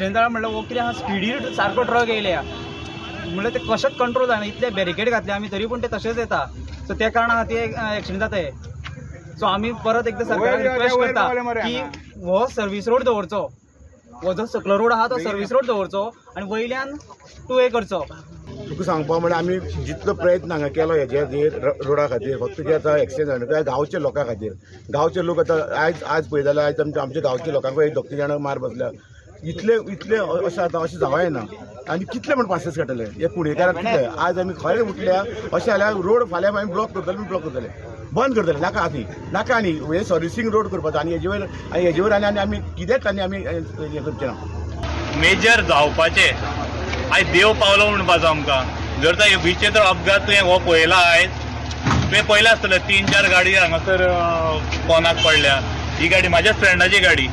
Accident जाला म्हणल्यार हो कितें आहा, स्पिडीर सारको ट्रक येयल्या म्हणल्यार ते कशेंच कंट्रोल जायना. इतले बॅरिकेड घातले आमी तरी पूण ते तशेंच येता. सो त्या कारणा खातीर एक्सिडेंट जाता. सो आमी परत एकदां सरकाराक रिक्वेस्ट करता की हो सर्वीस रोड दवरचो, हो जो सकलो रोड आहा तो सर्वीस रोड दवरचो आनी वयल्यान टू वे करचो. तुका सांगपा म्हणल्यार आमी जितलो प्रयत्न हांगा केलो हेजेर रोडा खातीर, फक्त कितें आतां एक्सिडेंट जालें त्या गांवच्या लोकां खातीर. गांवचे लोक आतां आयज आयज पळयत जाल्यार आयज आमच्या आमच्या गांवच्या लोकांक एक दोग तीन जाणांक मार बसल्या. इतले इतले अशें आतां अशें जावं येना. आनी कितले म्हण पासियेंस काडटले हे कुणयेकाराक? कितले आज आमी खंय उठल्या अशें जाल्यार रोड फाल्यां आमी ब्लॉक करतले, आमी ब्लॉक करतले, बंद करतले. नाका आनी नाका. आनी हे सर्विसींग रोड करपाचो आनी हेजे वयर आनी हेजे वयर आनी आनी आमी कितेंच आनी आमी हें करचें ना. मेजर जावपाचे आयज देव पावलो म्हणपाचो आमकां. जर तर विचित्र अपघात तुवें हो पळयला आयज, तुवें पळयला आसतलें, तीन चार गाडी हांगासर कोनाक पडल्या. ही गाडी माझ्याच फ्रेंडाची गाडी.